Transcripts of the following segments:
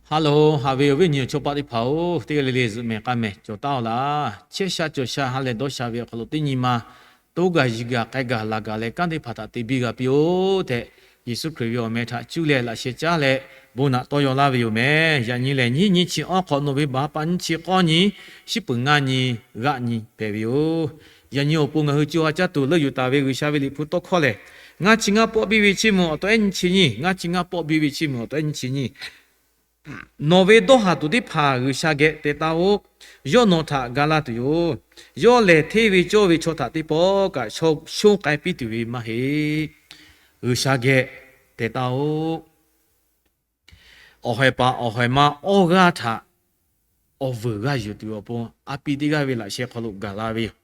Hello, haꞈ ve awˬ viˉ awˬ nyi awˬ chawˇ paˆ teˇ hpaˍ-oˬ, teˇ g'aˇ le le zuhꞈ mehˍ k'ai mehˍ cawˬ taˉ-oˬ laˇ. Chehˇ sha cawˬ sha ha lehˬ dawˇ sha ve awˬ hk'aw lo teˇ nyi ma toˇ gaˬ yiˍ gaˬ k'ai gaˬ laˬ gaˬ leh kanˉ teˇ hpaˍ htaꞈ te biˇ g'a piˇ-oˆ tehꞈ, Yeˍsuˆ Hkriꞈ ve awˬ meh htaꞈ cuˇ leh laꞈ sheh caˉ leh bon naꞈ tawˇ yaw laˇ ve yoˬ meh. Yaꞈ nyi lehˬ, nyiˇ nyiˇ chi awˉ hk'awꞈ nawˬ ve baˬ ha pa nyiˇ chi k'awˇ nyi, shiˉ peuˍ ngaˇ nyi, g'aˆ nyi hpehꞈ ve yoˬ. Yaꞈ nyi awˬ pon ngaˬ hui co ha caˇ tuˬ leuˆ yuˬ taˍ ve G'uiˬsha ve liꞈ hpu tawˇ hkawˇ lehˬ, ngaˇ chi ngaˇ pawˆ biˇ ve chiˇ mvuh awˬ taw ehˉ nyiˇ chi nyiˇ, ngaˇ chi ngaˇ pawˆ biˇ ve chiˇ mvuh awˬ taw ehˉ nyiˇ chi nyiˇ. Nawˬ ve dawˇ haˍ tuˬ teˇ hpaˍ G'uiˬsha geh teh taˍ-oˆ. Yawˇ nawˬ htaꞈ ga laˇ tuˬ yoˬ. Yawˇ lehˬ hteˇ ve cawˇ ve chaw htaꞈ teˇ pawˆ kaꞈ shonˇ k'ai piˇ tuˬ ve maˇ heˆ. G'uiˬsha geh teh taˍ-oˆ. Awˬ hawehˬ paˍ awˬ hawehˬ ma awˇ g'aˇ htaꞈ awˬ vuiˬ g'a yuˬ tuˬ awˬ pon a pi teˇ g'aˇ ve laꞈ sheh hk'aw lo gaˬ la ve yoˬ.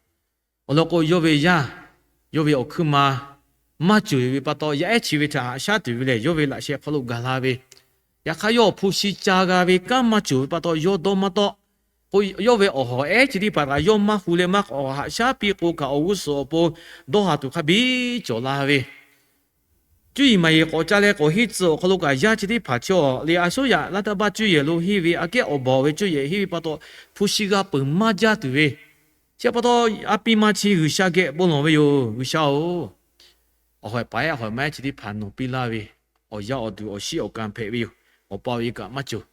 Awˬ lawn k'o, yawˇ ve yaˇ, yawˇ ve awˬ hkuiˉ ma maˇ cawˬ ve pa taw, yaˇ ehˉ chi ve htaꞈ haꞈ shaˉ tuˬ ve lehˬ, yawˇ ve laꞈ sheh hk'aw lo gaˬ la ve. Yaꞈ hk'aˇ, yawˇ awˬ hpu shi ca g'a ve kanˉ maˇ cawˬ ve pa taw, yawˇ dawˇ maˇ tawˆ. K'o, yawˇ ve awˬ hawˍ ehˉ chi teˇ hpaˍ kaꞈ yawˇ maˇ hu leh maˇ k'awꞈ haꞈ shaˉ piˇ k'o kaꞈ, awˬ g'uˇ suhˍ awˬ pon dawˇ haˍ tuˬ hk'a biˇ cawˬ la ve. Cuˇ yiˍ maˍ yiˍ k'awꞈ ca leh k'awꞈ henˇ tcuh awˬ hk'aw lo kaꞈ, yaˇ chi teˇ hpaˍ chaw lehˬ, a shuˉ yaꞈ laˇ taˇ baˇ cuˇ yiˍ lo henˇ ve, aꞈ kehˉ awˬ baˬ ve cuˇ yiˍ henˇ ve pa taw, hpu shi g'a peuˬ maˇ jaˇ tuˬ ve. Chi pa taw, a pi ma chi G'uiˬsha geh bon lawˬ ve yoˬ. G'uiˬsha-oˬ, awˬ hawehˬ paˍ ehˉ awˬ hawehˬ ma ehˉ chi teˇ hpaˍ nawˬ piˇ laˇ ve awˬ yaˇ awˬ duˬ awˬ shiˉ awˬ kanˍ hpehꞈ ve yoˬ. Awˬ pa ve kaꞈ maˇ cawˬ.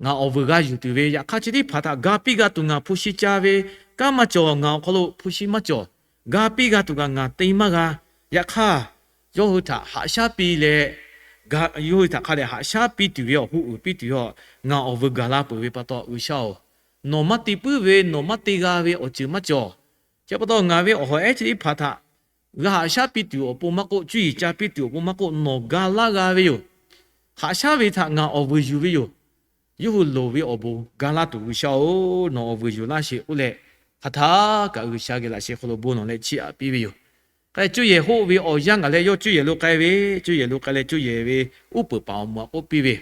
Ngaˬ awˬ vuiˬ g'a yuˬ tuˬ ve, yaꞈ hk'aˇ chi teˇ hpaˍ htaꞈ ga piˇ g'a tuˬ ngaˬ hpu shi ca ve kanˉ maˇ cawˬ. Ngaˬ awˬ hk'aw lo hpu shi maˇ cawˬ. Ga piˇ g'a tuˬ kaꞈ ngaˬ te maˇ g'a. Yaꞈ hk'aˇ, yawˇ hui htaꞈ haꞈ shaˉ piˇ leh, yawˇ hui htaꞈ hk'a dehꞈ haꞈ shaˉ piˇ tuˬ ve awˬ hoˆ uiˍ piˇ tuˬ ve, ngaˬ awˬ vuiˬ gaˬ la peuˬ ve pa taw, G'uiˬsha-oˬ, nawˬ maˇ te puiˉ ve, nawˬ maˇ te g'a ve awˬ ceuˬ maˇ cawˬ. Chi pa taw, ngaˬ ve awˬ hawˍ ehˉ chi teˇ hpaˍ htaꞈ g'a haꞈ shaˉ piˇ tuˬ awˬ pon maˇ k'oˆ, cuˇ yiˍ ca piˇ tuˬ awˬ pon maˇ k'oˆ, nawˬ ga laˇ g'a ve yoˬ. Haꞈ shaˉ ve htaꞈ ngaˬ awˬ vuiˬ yuˬ ve yoˬ. Yawˇ hui loˍ ve awˬ bon ga laˇ tuˬ, G'uiˬsha-oˬ, nawˬ awˬ vuiˬ yuˬ laˇ sheˍ k'oˆ leh, hk'aˬ htaˇ kaꞈ G'uiˬsha geh laꞈ sheh hk'aw lo bon lawˬ leh chiˇ aꞈ piˇ ve yoˬ. K'ai cuˇ yehˬ hoˆ ve awˬ yanˇ ngaˬ leh yawˇ cuˇ yehˬ lo k'ai ve, cuˇ yehˬ lo k'ai leh cuˇ yehˬ ve uˉ peunˍ paˍ awˬ moˍ aꞈ k'oˆ piˇ ve,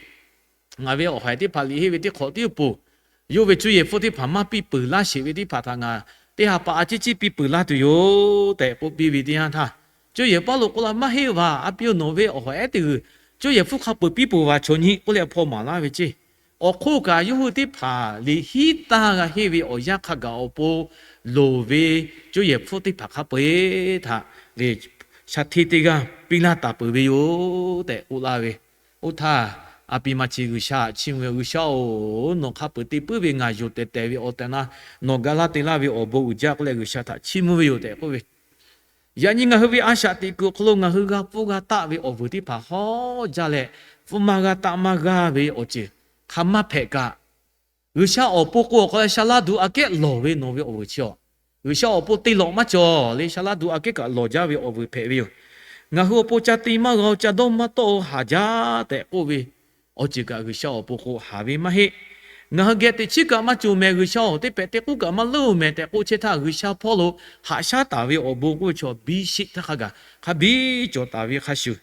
Ngaˬ ve awˬ haiˬ teˇ hpaˍ liꞈ henˇ ve teˇ hk'awꞈ tiˉ peuˬ, yawˇ ve cuˇ yehˬ hpfuhˇ teˇ hpaˍ maˇ piˇ peuˬ laˇ sheˍ ve teˇ hpaˍ htaꞈ ngaˬ teˇ ha pa a ciˉ ciˉ piˇ peuˬ laˇ tuˬ yoˬ tehꞈ k'oˆ piˇ ve teˇ yanˇ htaˇ, cuˇ yehˬ paˇ lo k'oˆ la, Maˇ heˆ vaˬ, a piˇ-oˬ, nawˬ ve awˬ hawˍ ehˉ teˇ g'uiˬ cuˇ yehˬ hpfuhˇ hk'a peuˬ piˇ peuˬ vaˬ chaw nyi k'oˆ leh hpaw maˍ laˇ ve ceˇ. Awˬ hk'oˆ kaꞈ, yawˇ hui teˇ hpaˍ liꞈ hiˉ taˇ g'a henˇ ve awˬ yanˇ hk'a gaˬ awˬ pon loˍ ve cuˇ yehˬ hpfuhˇ teˇ hpaˍ hk'a peu-eˬ htaꞈ lehˬ, sha hteˇ teˇ g'aˇ piˇ laˇ taˍ peuˬ ve yoˬ tehꞈ k'oˆ laˇ ve. Oˇ htaˇ, a pi ma chi G'uiˬsha chiˇ mvuh ve, G'uiˬsha-oˬ, nawˬ hk'a peu-eˬ te puiˉ ve ngaˬ yonˍ tehˬ tehˬ ve awˬ tehˬ na, nawˬ ga laˇ te laˇ ve awˬ bon uiˍ jaˇ k'oˆ leh G'uiˬsha htaꞈ chiˇ mvuh ve yoˬ tehꞈ k'oˆ ve. Yaꞈ nyi ngaˬ hui ve a shaꞈ teꞈ kuiˬ awˬ hk'aw lo ngaˬ hui g'a pfuhˇ g'a taˆ ve awˬ vuiˬ teˇ hpaˍ hawˉ jaˇ leh, hpfuhˇ maˇ g'a taˆ maˇ g'aˇ ve awˬ ceuˬ hk'a maˇ hpehꞈ kaꞈ, G'uiˬsha awˬ pon k'o awˬ hk'aw leh sha laˇ duˬ aꞈ kehˉ lawˬ ve nawˬ ve awˬ vuiˬ chi-aw, G'uiˬsha awˬ pon te lawꞈ maˇ cawˬ le, sha laˇ duˬ aꞈ kehˉ kaꞈ lawˬ jaˇ ve awˬ vuiˬ hpehꞈ ve yoˬ. Ngaˬ hui awˬ pon ca te maˇ g'a-o, ca dawˇ maˇ tawˆ-o, haˍ jaˇ tehꞈ k'oˆ ve awˬ ceuˬ kaꞈ G'uiˬsha awˬ pon k'o haˍ ve maˇ heˆ. Ngaˬ hui geh teꞈ chiˉ kaꞈ maˇ cawˬ mehˍ, G'uiˬsha-oˬ, teˇ pehꞈ teˇ k'uˉ kaꞈ maˇ leuˉ-oˬ mehˍ tehꞈ k'oˆ chehˇ htaˇ, G'uiˬsha hpawˇ lo haꞈ shaˉ taˍ ve awˬ bon k'oˆ ve chaw biˇ sheˆ htaˇ hk'a gaˬ hk'a biˇ cawˬ taˍ ve hk'a shuˍ,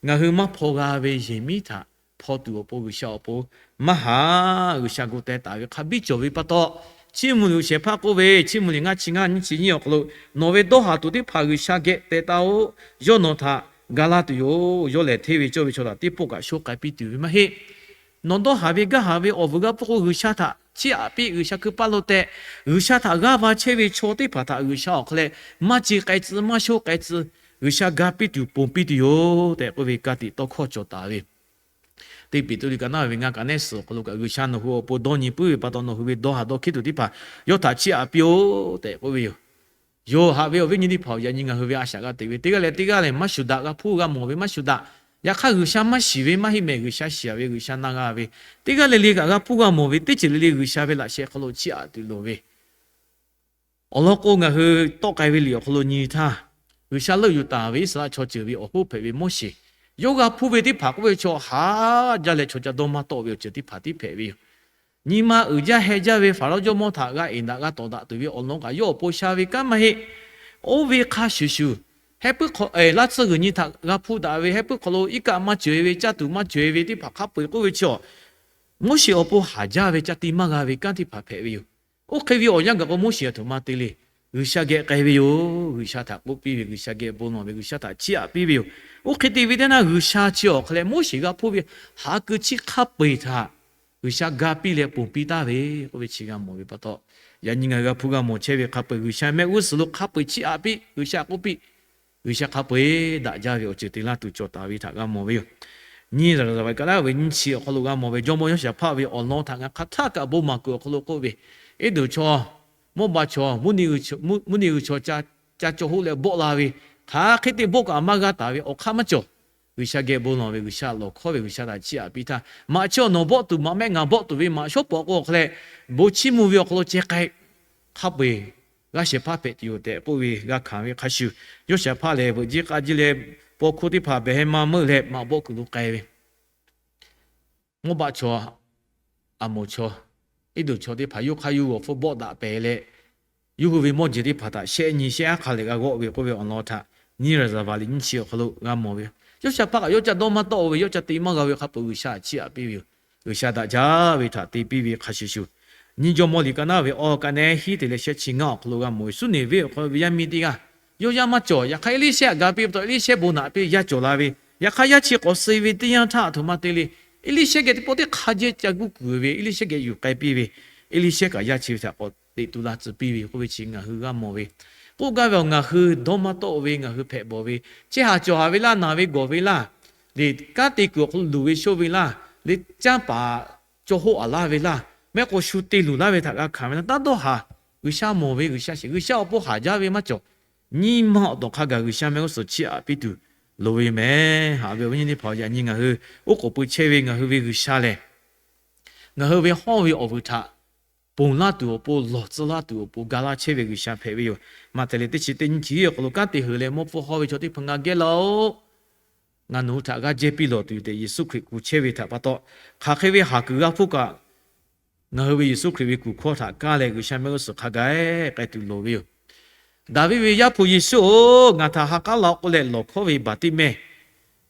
ngaˬ hui maˇ hpaw g'a ve yehˬ miˉ htaꞈ hpaw tuˬ awˬ pon G'uiˬsha awˬ pon maˇ haꞈ, G'uiˬsha gu teh taˍ ve hk'a biˇ cawˬ ve pa taw, Chiˇ mvuh liꞈ shehˍ hpaˇ k'oˆ ve, Chiˇ mvuh liꞈ ngaˇ chi ngaˇ nyiˇ chi nyiˇ awˬ hk'aw lo, Nawˬ ve dawˇ haˍ tuˬ teˇ hpaˍ G'uiˬsha geh teh taˍ-oꞈ. Yawˇ nawˬ htaꞈ ga laˇ tuˬ yoˬ. Yawˇ lehˬ hteˇ ve cawˇ ve chaw htaꞈ teˇ pawˆ kaꞈ shonˇ k'ai piˇ tuˬ ve maˇ heˆ. Nawˬ dawˇ haˍ ve gaˇ haˍ ve awˬ vuiˬ g'a pfuhˇ k'o, G'uiˬsha htaꞈ chiˇ aꞈ piˇ, G'uiˬsha hkui paˇ lo tehꞈ, G'uiˬsha htaꞈ g'aˇ va chehˇ ve chaw teˇ hpaˍ htaꞈ G'uiˬsha awˬ hk'aw leh maˇ ci k'ai tcuh, maˇ shonˇ k'ai tcuh, G'uiˬsha ga piˇ tuˬ ponˬ piˇ tuˬ yoˬ tehꞈ k'oˆ ve ka tiꞈ tawˇ hkawˇ cawˬ taˍ ve. Teˇ Peˍtruˆ liꞈ ka naˉ ve ngaˇ kaꞈ nehˉ suhˍ awˬ hk'aw lo kaꞈ, G'uiˬsha nawˬ hui awˬ pon dawˇ nyi puiˉ ve pa taw, nawˬ hui ve dawˇ haˍ dawˇ hkiˉ tuˬ teˇ hpaˍ yawˇ htaꞈ chiˇ aꞈ piˇ-oˆ tehꞈ k'oˆ ve yoˬ. Yoˬ, haꞈ ve awˬ viˉ nyi teˇ hpaˍ-oˬ, yaꞈ nyi ngaˬ hui ve a shaꞈ g'a teꞈ ve teˇ g'aˇ leh teˇ g'aˇ lehˬ, maˇ shuˍ daꞈ, g'a hpuˇ g'a mawˬ ve maˇ shuˍ daꞈ. Yaꞈ hk'aˇ, G'uiˬsha maˇ shiˍ ve maˇ heˆ mehˍ, G'uiˬsha shiˍ-a ve, G'uiˬsha na g'a ve, teˇ g'aˇ le le kaꞈ g'a hpuˇ g'a mawˬ ve teˇ ceuˬ le le G'uiˬsha ve laꞈ sheh hk'aw lo chiˇ aꞈ tuˬ loˍ ve awˬ lawn k'o, ngaˬ hui tawˆ k'ai ve liꞈ awˬ hk'aw lo nyi htaˇ, G'uiˬsha leuˆ yuˬ taˍ ve Iˉsaˍreˍlaˆ chaw ceuˬ ve awˬ hoˉ hpehꞈ ve Moˉseˍ, yawˇ g'a hpuˇ ve teˇ hpaˍ k'oˆ ve chaw haˍ jaˇ leh chaw ca dawˇ maˇ tawˆ ve awˬ ceuˬ teˇ hpaˍ tiˉ hpehꞈ ve yoˬ. Nyi ma uiˍ jaˇ heh jaˇ ve Faˍrawˇ jawˇmawˇ htaꞈ g'a eˍ daꞈ g'a tawˍ daꞈ tuˬ ve awˬ lawn kaꞈ yawˇ awˬ pon sha ve kanˉ maˇ heˆ. Oˇ ve hk'a shuˍ shuˍ, heh puiˉ hk'aw, laˇ tsuhˇ g'uiˬ nyi htaꞈ g'a hpuˇ daꞈ ve, heh puiˉ hk'aw lo iˉ kaˆ maˇ cawˬ-e ve, caˇ tuˬ maˇ cawˬ-e ve teˇ hpaˍ hk'a peu-eˬ k'oˆ ve chaw, Moˉseˍ awˬ pon haˍ jaˇ ve ca te maˇ g'a ve kanˉ teˇ hpaˍ hpehꞈ ve yoˬ. Oˇ hk'e ve awˬ yanˇ gaˬ k'o, Moˉseˍ a htoꞈ ma te le. G'uiˬsha geh k'ai ve yoˬ. G'uiˬsha htaꞈ k'oˆ piˇ ve, G'uiˬsha geh bon lawˬ ve, G'uiˬsha htaꞈ chiˇ aꞈ piˇ ve yoˬ. Oˇ hk'e te ve teˇ naˇ, G'uiˬsha chi awˬ hk'aw leh Moˉseˍ g'a hpuˇ ve haˍ keu chi hk'a peu-eˬ htaꞈ G'uiˬsha ga piˇ leh ponˬ piˇ taˍ ve k'oˆ ve chi g'a mawˬ ve pa taw, yaꞈ nyi ngaˬ hui g'a hpuˇ g'a mawˬ chehˇ ve hk'a peu-eˬ G'uiˬsha mehˆ g'uˇ suhˍ lo hk'a peu-eˬ chiˇ aꞈ piˇ, G'uiˬsha k'oˆ piˇ, G'uiˬsha hk'a peu-eˬ daꞈ jaˇ ve awˬ ceuˬ te laˇ tuˬ cawˬ taˍ ve htaꞈ g'a mawˬ ve yoˬ. Nyiˇ Raˍzaˍvaˍ kaꞈ laˇ ve nyiˇ chi awˬ hk'aw lo g'a mawˬ ve, jawˇmawˇ Yoˇshaˍhpaˆ ve awˬ lawn htaꞈ ngaˬ hk'aˬ htaˆ kaꞈ bon maˍ kuiˬ awˬ hk'aw lo k'oˆ ve, Eˇdoˍ chaw, Mawˇbaˆ chaw, mvuhˇ naw g'uiˬ chaw ca caw hoˆ leh bawˆ la ve, hk'aˬ hk'e te bawˆ kaꞈ maˇ g'a taˍ ve awˬ hk'aˇ maˇ cawˬ. G'uiˬsha geh bon lawˬ ve, G'uiˬsha lawˬ hkawˇ ve, G'uiˬsha htaꞈ chiˇ aꞈ piˇ htaˇ, maꞈ chi awˬ nawˬ bawˆ tuˬ, maꞈ mehˆ ngaˬ bawˆ tuˬ ve, maꞈ shawˉ pawˍ k'o awˬ hk'aw leh bon chiˇ mvuh ve awˬ hk'aw lo ceh k'ai, hk'a peu-eˬ g'aˇ shehˍ hpaˇ hpehꞈ tuˬ yoˬ tehꞈ k'oˆ ve g'a hkanˍ ve hk'a shuˍ, Yoˇshaˍhpaˆ lehˬ veuꞈ jiˇ k'aˇ jiˇ leh paw hkuˇ teˇ hpaˍ behˬ heh ma meuˆ leh maꞈ bawˆ kuiˬ lo k'ai ve, Mawˇbaˆ chaw, Aˍmoˍ chaw, Eˇdoˍ chaw teˇ hpaˍ yawˇ hk'aˇ yawˇ g'awˬ hpfuhˇ bawˆ daꞈ pehˍ leh, yawˇ hui ve mawˇ jeˬ teˇ hpaˍ htaꞈ shehˆ nyi shehˆ aˉ hk'a lehˬ g'a g'awˆ ve k'oˆ ve awˬ lawn htaꞈ nyiˇ Raˍzaˍvaˍ liꞈ nyiˇ chi awˬ hk'aw lo g'a mawˬ ve. Yoˇshaˍhpaˆ kaꞈ yawˇ ca dawˇ maˇ tawˆ-o ve, yawˇ ca te maˇ g'a ve hk'a peu-eˬ G'uiˬsha chiˇ aꞈ piˇ ve yoˬ. G'uiˬsha daꞈ jaˇ ve htaꞈ te piˇ ve hk'a shuˍ shuˍ, nyiˇ Jawˇmawˇ liꞈ ka naˉ ve awˬ ka nehˉ hiˉ te leh shehˆ chi ngaˇ awˬ hk'aw lo g'a mawˬ ve, Suˉniˍveˆ awˬ hk'aw lo ve yaˇ miˇ teˇ g'aˇ, yawˇ yaˇ maˇ cawˬ. Yaꞈ hk'aˇ Eˇliˇshehˇ htaꞈ ga piˇ ve pa taw, Eˇliˇshehˇ bon naꞈ piˇ yaˇ cawˬ la ve, yaꞈ hk'aˇ yaˇ chi k'awꞈ suh ve teˇ yanˇ htaˇ aˬ htoꞈ ma te le. Eˇliˇshehˇ geh teˇ pawˆ teˇ hk'a jehˇ ca guˇ kuiˬ ve, Eˇliˇshehˇ geh yuˬ k'ai piˇ ve, Eˇliˇshehˇ kaꞈ yaˇ chi ve htaꞈ k'awꞈ teꞈ tu la tcuh piˇ ve k'oˆ ve chi ngaˬ hui g'a mawˬ ve. K'oˆ gaˇ ve awˬ, ngaˬ hui dawˇ maˇ tawˆ ve, ngaˬ hui hpehꞈ bawˬ ve, chehˇ haˍ cawˬ haˍ ve laˇ, naˬ ve gawˬ ve laˇ, liꞈ kanˉ te kuiˬ awˬ hk'aw lo luˬ ve shoˆ ve laˇ, liꞈ canˇ paˍ caw hoˆ aˍ laˇ ve laˇ, mehˆ k'o shu te luˬ laˇ ve htaꞈ g'a hkanˍ ve laˇ, taˇ dawˇ haˍ. G'uiˬsha mawˬ ve, G'uiˬsha shiˍ, G'uiˬsha awˬ pon haˍ jaˇ ve maˇ cawˬ. Nyi ma awˬ tawˍ hk'a gaˬ G'uiˬsha mehˆ g'uˇ suhˍ chiˇ aꞈ piˇ tuˬ loˍ ve yoˬ mehˍ. Haꞈ ve awˬ viˉ nyi teˇ hpaˍ-oˬ, yaꞈ nyi ngaˬ hui oˉ k'oˍ pui chehˇ ve ngaˬ hui ve G'uiˬsha lehˬ, ngaˬ hui ve hawˇ ve awˬ vuiˬ htaꞈ ponˬ laˇ tuˬ awˬ pon, lawˬ tcuh laˇ tuˬ awˬ pon ga laˇ chehˇ ve G'uiˬsha hpehꞈ ve yoˬ. Maꞈhtehˍ liꞈ teˇ chi teˇ nyiˇ chi awˬ hk'aw lo, Kanˉ te heuˬ leh mawˇ hpfuhˇ hawˇ ve chaw teˇ hpaˍ ngaˬ geh laˬ-oꞈ. Ngaˬ nawˬ hui htaꞈ g'aˇ jehˇ piˇ lawˬ tuˬ tehꞈ Yeˍsuˆ Hkriꞈ kuˬ chehˇ ve htaꞈ pa taw, hk'aˬ hk'e ve haˍ kuiˬ g'a hpuˇ kaꞈ, ngaˬ hui ve Yeˍsuˆ Hkriꞈ ve kuˬ hkawˇ htaꞈ kaˇ leh G'uiˬsha mehˆ g'uˇ suhˍ hk'a gaˬ k'ai tuˬ loˍ ve yoˬ. Daˍviˆ ve Yaˇ hpu Yeˍsuˆ-oˬ, ngaˬ htaꞈ ha k'aˉ la-oˆ k'oˆ leh lawˬ hkawˇ ve Baˍtiˆmehˇ,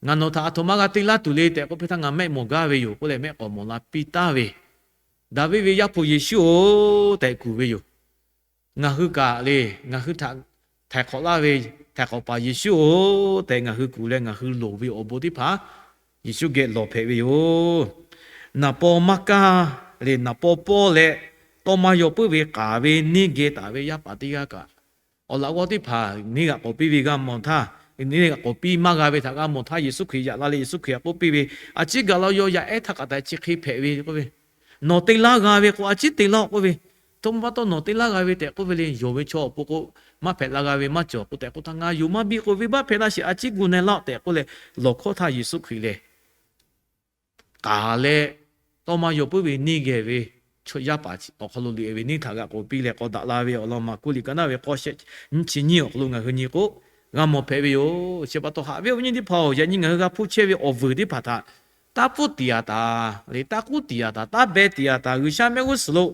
ngaˬ nawˬ htaꞈ aˬ htoꞈ ma g'a te laˇ tuˬ le tehꞈ k'oˆ piˇ htaˇ, ngaˬ mehˆ mawˬ gaˇ ve yoˬ k'oˆ leh mehˆ k'awꞈ mawˬ la piˇ taˍ ve, Daˍviˆ ve Yaˇ hpu Yeˍsuˆ-oˬ tehꞈ kuˬ ve yoˬ. Ngaˬ hui kaꞈ le, ngaˬ hui htaꞈ htaiˍ hk'awꞈ laˇ ve htaiˍ hk'awꞈ paˍ Yeˍsuˆ-oˬ tehꞈ ngaˬ hui kuˬ leh, ngaˬ hui loˍ ve awˬ bon teˇ hpaˍ Yeˍsuˆ geh lawˬ hpehꞈ ve yoˬ. Naˍ paw maˇ kaˇ leh naˍ paw pawˇ leh, tawˇ maˇ yaw puiˉ ve k'aˍ ve neˇ geh taˍ ve yaˇ paˍ teˇ g'aˇ kaꞈ, awˬ laꞈ g'awˇ teˇ hpaˍ neˇ g'aꞈ k'awꞈ piˇ ve g'a mawˬ htaˇ, neˇ g'aꞈ k'awꞈ piˇ maˇ g'a ve htaꞈ g'a mawˬ htaˇ, Yeˍsuˆ Hkriꞈ yaꞈ la leh Yeˍsuˆ Hkriꞈ k'oˆ piˇ ve, A ciˉ gaˬ la yaw, yaꞈ ehˉ htaˇ k'aꞈ tehꞈ chi hk'e hpehꞈ ve k'oˆ ve, Nawˬ te laˇ g'a ve k'o, a ciˉ te laˇ-oˆ k'oˆ ve, htoꞈ ma pa taw nawˬ te laˇ g'a ve tehꞈ k'oˆ ve le, yonˍ ve chaw awˬ pon k'o, maˇ hpehꞈ la g'a ve maˇ cawˬ k'o tehꞈ k'oˆ htaˇ, Ngaˬ yonˍ maˇ biˇ k'o, venˇbaˆ hpehꞈ laˇ sheˍ, a ciˉ gu na laˇ-oˆ tehꞈ k'oˆ leh lawˬ hkawˇ htaˇ, Yeˍsuˆ Hkriꞈ lehˬ k'aˍ leh tawˇ maˇ yaw puiˉ ve neˇ geh ve chaw yaˇ paˍ awˬ hk'aw lo liꞈ ve neˇ htaꞈ g'aꞈ k'oꞈ piˇ leh k'awꞈ daꞈ la ve awˬ lawn Maˍkuˆ liꞈ ka naˉ ve k'awˇ shehˆ nyiˇ chi nyiˇ awˬ hk'aw lo ngaˬ hui nyi k'o, g'a mawˬ hpehꞈ ve yoˬ. Chi pa taw haꞈ ve awˬ viˉ nyi teˇ hpaˍ-oˬ, yaꞈ nyi ngaˬ hui g'a hpuˇ chehˇ ve awˬ vuiˬ teˇ hpaˍ htaꞈ taˇ pfuhˇ tiˍ yaꞈ taˍ le, taˇ k'uˉ tiˍ yaꞈ taˍ, taˇ beh tiˍ yaꞈ taˍ, G'uiˬsha mehˆ g'uˇ suhˍ lo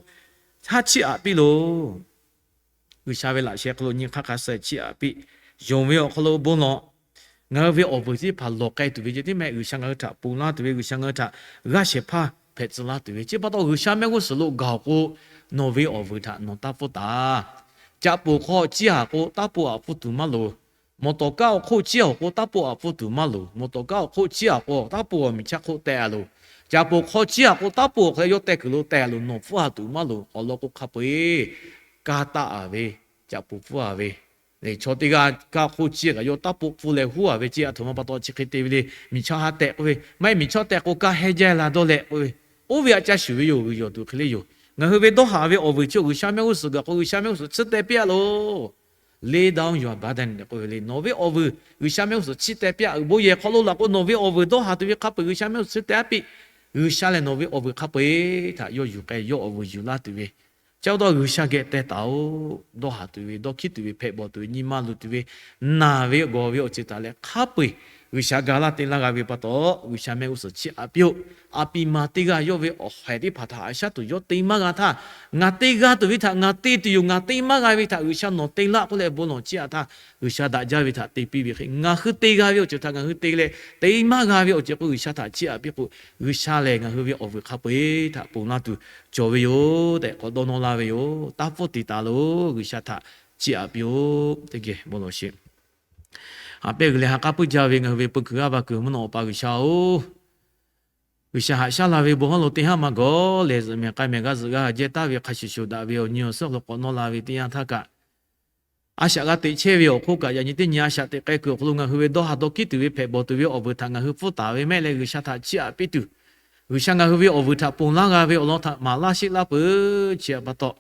haˉ chiˇ aꞈ piˇ loˬ. G'uiˬsha ve laꞈ sheh hk'aw lo nyi hk'aˇ hk'a suh chiˇ aꞈ piˇ. Yonˍ ve awˬ hk'aw lo bon lawˬ. Ngaˬ hui ve awˬ vuiˬ teˇ hpaˍ lawˬ k'ai tuˬ ve ceh tiˉ mehˆ, G'uiˬsha ngaˬ hui htaꞈ ponˬ laˇ tuˬ ve, G'uiˬsha ngaˬ hui htaꞈ g'aˇ shehˍ hpaˇ hpehꞈ tcuh laˇ tuˬ ve, chi pa taw G'uiˬsha mehˆ g'uˇ suhˍ lo gaˬ-oˬ k'o, nawˬ ve awˬ vuiˬ htaꞈ nawˬ taˇ pfuhˇ taˍ. Caꞈ poˍ hk'aw ciˇ-aˬ k'o, taˇ poˆ aꞈ pfuhˇ tuˬ maˇ loˍ. Mawˬ tawˍ kaˉ awˬ hk'oˆ ciˇ-aˬ k'o, taˇ poˆ aꞈ pfuhˇ tuˬ maˇ loˍ. Mawˬ tawˍ kaˉ awˬ hk'oˆ ciˇ-aˬ k'o, taˇ poˆ awˬ miˬ chaˇ hk'oˆ teh-a loˬ. Caꞈ poˍ hk'aw ciˇ-aˬ k'o, taˇ poˆ awˬ hk'aw leh yawˇ teh kuiˬ lo teh-a loˬ, nawˬ pfuhˇ-a tuˬ maˇ loˍ. Awˬ lawn k'o hk'a peu-eˬ kaˇ taˆ-a ve, caꞈ poˍ pfuhˇ-a ve, chaw teˇ g'aˇ kaˇ hk'oˆ ciˇ kaꞈ yawˇ taˇ poˆ pfuhˇ leh huˉ-a ve ceˇ, aˬ htoꞈ ma pa taw chi hk'e te ve le. Miˬ chaˇ ha tehꞈ k'oˆ ve, maˇ heˆ miˬ chaˇ tehꞈ k'o kaˇ hehnˇ jaˇ la dawˇ leh k'oˆ ve, oˇ ve aꞈ ca shuˍ ve yoˬ. G'uiˬ yawˬ tuˬ hk'e le yoˬ. Ngaˬ hui ve dawˇ haˍ ve awˬ vuiˬ chi G'uiˬsha mehˆ g'uˇ suhˍ gaˬ k'o, G'uiˬsha mehˆ g'uˇ suhˍ chiˇ teh piˇ-a loˬ. Lay down your burden tehꞈ k'oˆ ve le. Nawˬ ve awˬ vuiˬ G'uiˬsha mehˆ g'uˇ suhˍ chiˇ teh piˇ-a. Bon yehˬ hk'aw lo laˬ k'o, nawˬ ve awˬ vuiˬ dawˇ haˍ tuˬ ve hk'a peu-eˬ G'uiˬsha mehˆ g'uˇ suhˍ chiˇ teh piˇ. G'uiˬsha lehˬ nawˬ ve awˬ vuiˬ hk'a peu-eˬ htaꞈ yawˇ yuˬ k'ai, yawˇ awˬ vuiˬ yuˬ laˇ tuˬ ve, chi pa taw G'uiˬsha geh teh taˍ-oˬ. Dawˇ haˍ tuˬ ve, dawˇ hkiˉ tuˬ ve, hpehꞈ bawˬ tuˬ ve, nyi ma luˬ tuˬ ve, naˬ ve gawˬ ve awˬ ceuˬ htaꞈ leh hk'a peu-eˬ G'uiˬsha ga laˇ te laˇ g'a ve pa taw, G'uiˬsha mehˆ g'uˇ suhˍ chiˇ aꞈ piˇ-oˆ. A pi ma teˇ g'aˇ yawˇ ve awˬ haiˬ teˇ hpaˍ htaꞈ haꞈ shaˉ tuˬ yawˇ te maˇ g'a htaˇ, ngaˬ te g'a tuˬ ve htaꞈ ngaˬ te tuˬ yoˬ, ngaˬ te maˇ g'a ve htaꞈ G'uiˬsha nawˬ te laˇ k'oˆ leh bon lawˬ chiˇ aꞈ htaˇ, G'uiˬsha daꞈ jaˇ ve htaꞈ te piˇ ve hk'e, ngaˬ hui te g'a ve awˬ ceuˬ htaꞈ ngaˬ hui te leh, te maˇ g'a ve awˬ ceuˬ k'o G'uiˬsha htaꞈ chiˇ aꞈ piˇ k'o, G'uiˬsha lehˬ ngaˬ hui ve awˬ vuiˬ hk'a peu-eˬ htaꞈ ponˬ laˇ tuˬ cawˬ ve yoˬ tehꞈ k'awꞈ dawˇ nawˇ laˇ ve yoˬ. Taˇ pfuhˇ tiˍ taˍ loˬ. G'uiˬsha htaꞈ chiˇ aꞈ piˇ-oˆ. Teˇ geh bon lawˬ sheˍ. Haꞈ pehˇ g'uiˬ leh ha k'aˉ puiˉ jaˇ ve ngaˬ hui ve peu kuiˬ g'aˇ va kuiˬ mvuhˇ naw Awˬ pa G'uiˬsha-oˬ, G'uiˬsha haꞈ shaˉ la ve bon hawˉ lo teˇ haˉ maˇ gawˬ leh, zuhꞈ mehˬ k'ai mehˬ g'a zuhꞈ g'a jehˇ taˍ ve hk'a shuˍ shuˍ daꞈ ve awˬ nyi awˬ suhˉ awˬ hk'aw lo k'awꞈ nawˇ la ve teˇ yanˇ htaˇ kaꞈ, a shaꞈ g'a teꞈ chehˇ ve awˬ hk'oˆ kaꞈ, yaꞈ nyi teˇ nyi a shaꞈ teꞈ k'ai kuiˬ awˬ hk'aw lo ngaˬ hui ve dawˇ ha dawˇ kiˉ tuˬ ve hpehꞈ bawˬ tuˬ ve awˬ vuiˬ htaꞈ ngaˬ hui pfuhˇ taˍ ve mehˆ leh, G'uiˬsha htaꞈ chiˇ aꞈ piˇ tuˬ, G'uiˬsha ngaˬ hui ve awˬ vuiˬ htaꞈ ponˬ laˇ g'a ve awˬ lawn htaꞈ maˍ laˇ sheˆ laˇ peuˬ. Chi htaꞈ pa taw,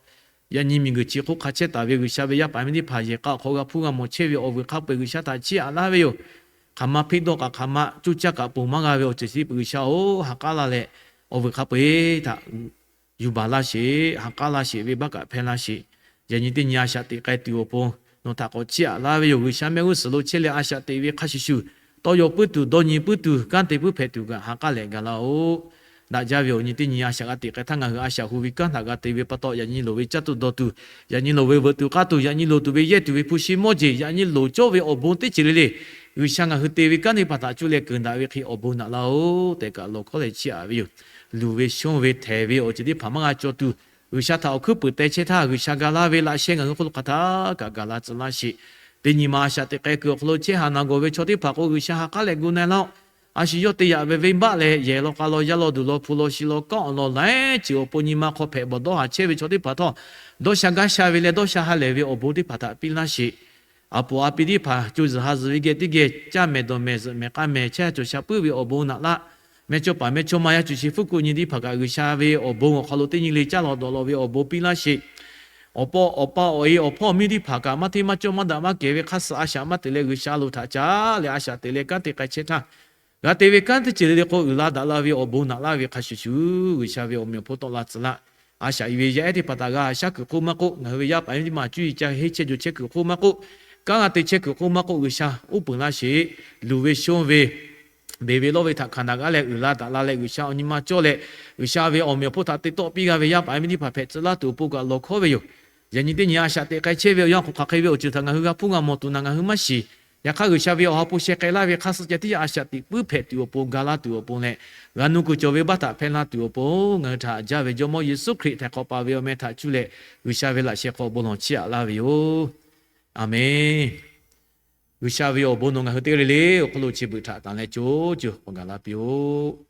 yaꞈ nyi miˬguiˬ chi hk'oˆ hk'a chehˇ taˍ ve G'uiˬsha ve yaˇ paˍ miˇ teˇ hpaˍ yehˬ k'a awˬ hk'aw g'a hpuˇ g'a mawˬ chehˇ ve awˬ vuiˬ hk'a peu-eˬ G'uiˬsha htaꞈ chiˇ aꞈ laˇ ve yoˬ. Hk'aˬ ma hpeˆ dawˇ kaꞈ hk'aˬ ma coˇ caˇ kaꞈ ponˬ maˇ g'a ve awˬ ceuˬ chi beuꞈ G'uiˬsha-oˬ, ha k'aˉ laˇ leh awˬ vuiˬ hk'a peu-eˬ htaꞈ yuˬ baˬ laˇ sheˍ, ha k'aˉ laˇ sheˍ, venˇbaˆ kaꞈ hpehˇ laˇ sheˍ. Yaꞈ nyi teˇ nyi a shaꞈ teꞈ k'ai tuˬ awˬ pon nawˬ htaꞈ k'awꞈ chiˇ aꞈ laˇ ve yoˬ. G'uiˬsha mehˆ g'uˇ suhˍ lo chehˇ leh a shaꞈ teꞈ ve hk'a shuˍ shuˍ, tawˇ yaw puiˉ tuˬ, dawˇ nyi puiˉ tuˬ, kanˉ te puiˉ hpehꞈ tuˬ kaꞈ ha k'aˉ leh gaˬ laˇ-oˬ. Daꞈ jaˇ ve awˬ nyi teˇ nyi a shaꞈ g'a teꞈ k'ai htaˇ, ngaˬ hui a shaꞈ hu ve kanˉ htaꞈ g'a te ve pa taw, yaꞈ nyi loˍ ve caˇ tuˬ dawˬ tuˬ, yaꞈ nyi loˍ ve veuꞈ tuˬ k'aˇ tuˬ, yaꞈ nyi loˍ tuˬ ve yehˇ tuˬ ve hpu shi mawˇ jeˬ, yaꞈ nyi loˍ cawˇ ve awˬ bon teˇ ceuˬ le le, G'uiˬsha ngaˬ hui te ve kanˉ teˇ hpaˍ htaꞈ cuˇ leh keunˍ daꞈ ve hk'e awˬ bon naꞈ laˇ-oˬ tehꞈ kaꞈ lawˬ hkawˉ leh chiˇ aꞈ ve yoˬ. Luˬ ve shonˇ ve htehˍ ve awˬ ceuˬ teˇ hpaˍ maˇ g'a cawˬ tuˬ, G'uiˬsha htaꞈ awˬ hkuiˉ puiˍ teh chehˇ htaˇ, G'uiˬsha ga laˇ ve laꞈ sheh ngaˬ hui hk'aw lo hk'aˬ htaˇ kaꞈ gaˬ la tcuh laˇ sheˍ. Teˇ nyi ma a shaꞈ teꞈ k'ai kuiˬ awˬ hk'aw lo chehˇ haˍ naˬ gawˬ ve chaw teˇ hpaˍ k'o, G'uiˬsha ha k'aˉ leh gu na-e laˇ-oˆ. A shu yawˇ te yaꞈ ve venˇbaˆ leh yehˬ law k'a law yaˇ law duˬ law hpu law shi law kanˉ awˬ lawn laiˉ ceuˬ awˬ pon nyi ma hk'aw hpehꞈ bawˬ dawˇ haˍ chehˇ ve chaw teˇ hpaˍ htawˇ, dawˇ sha gaˇ sha ve leh dawˇ sha ha lehˬ ve awˬ bon teˇ hpaˍ htaꞈ piˇ laˇ sheˍ. A poˍ a pi teˇ hpaˍ co zuhˬ ha zuhˬ ve geh teˇ geh caˇ mehˍ dawˬ mehˍ zuhꞈ mehˍ k'a mehˍ chehˇ ha cawˬ sha puiˉ ve awˬ bon naꞈ laˇ. Mehˇ cawˇ paˍ mehˇ cawˇ ma yaˇ cuˬ shi fuˉ kuˆ nyi teˇ hpaˍ kaꞈ G'uiˬsha ve awˬ bon awˬ hk'aw lo teˇ nyi le caˇ lawˬ dawˬ lawˬ ve awˬ bon piˇ laˇ sheˍ. Awˬ pa awˬ pa awˬ e awˬ hpawˇ miˇ teˇ hpaˍ kaꞈ maˇ hteˇ maˇ cawˇ maˇ daꞈ maˇ kehˬ ve hk'a suhˍ a shaꞈ maˇ teꞈ leh G'uiˬsha lo htaꞈ caˉ leh a shaꞈ teꞈ leh kanˉ te k'ai chehˇ htaˇ, g'a te ve kanˉ teˇ ceuˬ le le k'o uiˍ la daꞈ la ve awˬ bon naꞈ laˇ ve hk'a shuˍ shuˍ, G'uiˬsha ve awˬ meꞈ awˬ hponˇ tawˆ la tcuh laˇ. A shaꞈ i ve yaˇ ehˉ teˇ hpaˍ htaꞈ g'a shaˉ kuiˬ hk'oˆ maˇ k'oˆ, ngaˬ hui ve yaˇ paˍ miˇ teˇ maˬ cuˇ yiˍ ca henˇ chehˇ jo chehˇ kuiˬ hk'oˆ maˇ k'oˆ, kanˉ g'a te chehˇ kuiˬ hk'oˆ maˇ k'oˆ, G'uiˬsha uˉ peunˍ laˇ sheˍ. Luˬ ve shonˇ ve beˬ ve lawˇ ve htaꞈ hkanˍ daꞈ gaˇ leh uiˍ la daꞈ la leh G'uiˬsha awˬ nyi ma cawˇ leh, G'uiˬsha ve awˬ meꞈ awˬ hponˇ htaꞈ te tawˆ piˇ g'a ve yaˇ paˍ miˇ teˇ hpaˍ hpehꞈ tcuh laˇ tuˬ awˬ pon kaꞈ lawˬ hkawˉ ve yoˬ. Yaꞈ nyi teˇ nyi a shaꞈ teꞈ k'ai chehˇ ve awˬ yanˇ hk'aˬ hk'e ve awˬ ceuˬ htaꞈ ngaˬ hui g'a hpuˇ g'a mawˬ tuˬ naˬ ngaˬ hui maˇ shiˍ. Yaꞈ hk'aˇ G'uiˬsha ve awˬ ha hpu sheh k'ai laˇ ve hk'a suh ceh tiˉ yaˇ a shaꞈ teꞈ puiˉ hpehꞈ tuˬ awˬ pon, ga laˇ tuˬ awˬ pon leh, g'a nuˇ kuiˬ cawˬ ve baˆ htaꞈ hpehˇ laˇ tuˬ awˬ pon, ngaˬ hui htaꞈ jaˇ ve Jawˇmawˇ Yeˍsuˆ Hkriꞈ htaiˍ hk'awꞈ paˍ ve awˬ meh htaꞈ cuˇ leh G'uiˬsha ve laꞈ sheh hk'aw bon lawˬ chiˇ aꞈ laˇ ve yoˬ. A menˬ. G'uiˬsha ve awˬ bon nawˬ ngaˬ hui teˇ g'aˇ le le awˬ hk'aw lo chi beuꞈ htaꞈ tanˬ leh co co k'awꞈ gaˬ la piˇ-oˆ.